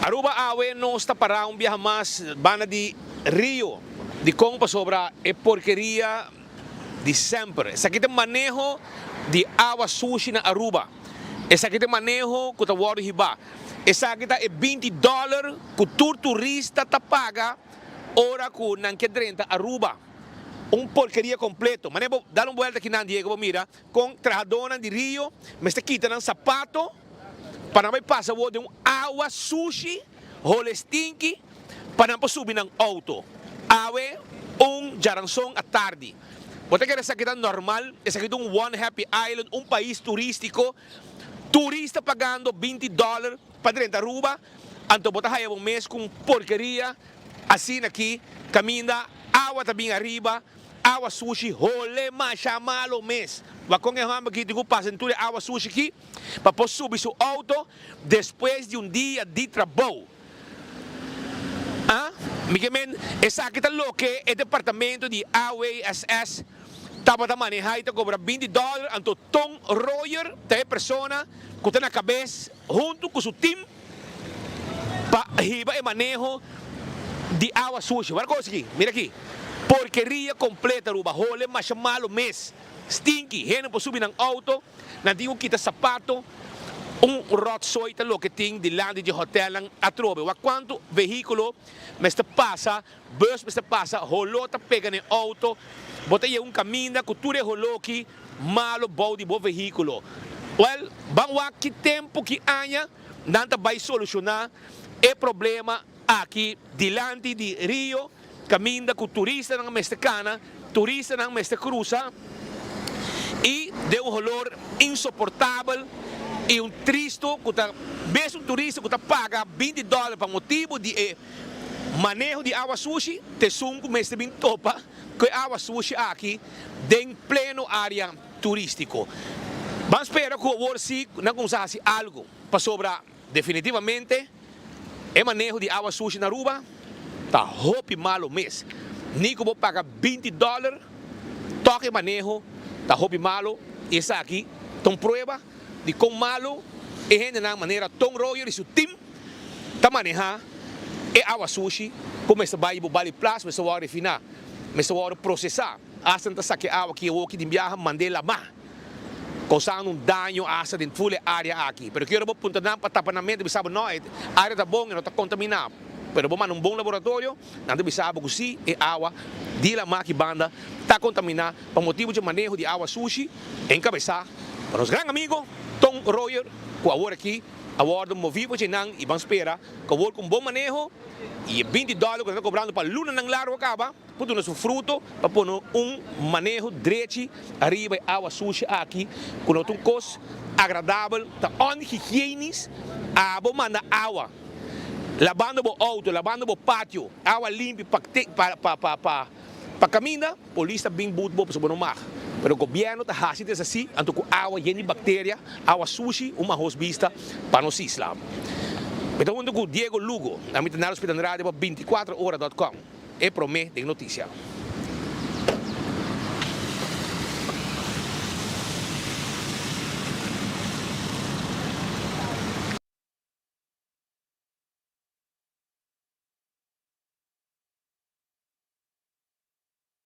Aruba awe nos ta para un biaha mas banda di Rio. Dikon? Pasobra e porkeria di semper. Esaki ta maneho di awa sushi na Aruba. Esaki ta maneho ku ta wòrdu hibá. Esaki ta e binti dòler ku tur turista ta paga ora ku nan ke drenta Aruba. Un porkeria kompleto. Manera bo dal un buelta akinan Diego bo mira kon trahadónan di Rio mester kita nan sapato. Pa nan bai pasa awor den un awa sushi, hole stinki, pa nan por subi nan auto. Awe un djaranson atardi. Bo ta kere esaki ta normal? Esaki ta un One Happy Island, un pais turistico, turista pagando binti dollar pa drenta Aruba, anto bo ta haya bo mes cu un porkeria asina aki, caminda awa ta bin ariba, awa sushi, hole masha malo mes. Wak con e homber aki tin cu pasa den tur e awa sushi aki? pa por subi su auto despues di un dia di trabou. A Mi ke men esaki ta loke e departamento di AWSS tabata maneha y ta cobra binti dollar, anto Ton Royer ta e persona cu ta na cabes hunto cu su team pa hiba e maneho di awa sushi. Wak cos aki, mira aki, porkeria completo Aruba, hole masha malo mes, stinky, hende por subi nan auto. Nan tin ku kita sapato, un rotzooi ta loke tin dilanti dje hotelnan atrobe. Wak kuantu vehíkulo mester pasa, bus mester pasa, holó ta pega na e outo. Bo ta yega un kaminda ku tur e holó ki malo bou di bo vehíkulo. Wèl, ban wak ki tempu, ki aña nan ta bai solushoná e problema aki dilanti di rio. Kaminda ku turistanan mester kana, turistanan mester krusa i den un holor insoportabel i un tristu ku ta bes un turista ku ta paga binti dòler pa motibu di e maneho di awa sushi ta esun ku mester bin topa ku e awa sushi aki den pleno área turístiko. Ban spera ku awor si nan kumsa hasi algu pasobra Definitivamente e maneho di awa sushi na Aruba ta hopi malo mes. Ni ku bo paga binti dollar tok e maneho ta hopi malo y esaki ta un prueba di kon malo e hendenan manera Ton Royer y su team ta maneha e awa sushi ku mester bai bo Bali Plas mester wòrdu refina, mester wòrdu prosesa. Hasta nan ta saka e awa ki awoki di biaha mand'é lamá. Causando un daño hasta den full e area aki. Pero kier bo punta nan pa tapa nan mente bisa bo no e area ta bon e no ta contamina. Pero bo manda un bon laboratorio nan ta bisa bo cu si e awa di la maki banda ta contamina pa motibo dje maneho di awa sushi encabesa pa nos gran amigo Ton Royer cu awor aki a wordo movi pa dje nan y ban spera cu awor cu un bon maneho y e binti dollar cu nan ta cobrando pa lunanan largo a caba. Por duna su fruto pa pone un maneho drechi ariba e awa sushi aki ku no ta un kos agradabel, ta onhigienisch. Abo manda awa labando bo outo, labando bo patio, awa limpi pa pa pa kaminda, polis ta bin but bo pasobra bo no mag. Pero gobierno ta hasi des asi, anto ku awa yen di bakteria, awa sushi, un mahos bista pa nos isla. Mi ta hunto ku Diego Lugo, ami ta Naros Pitandrade pa binticuatro ora dot com. E promé den notisia.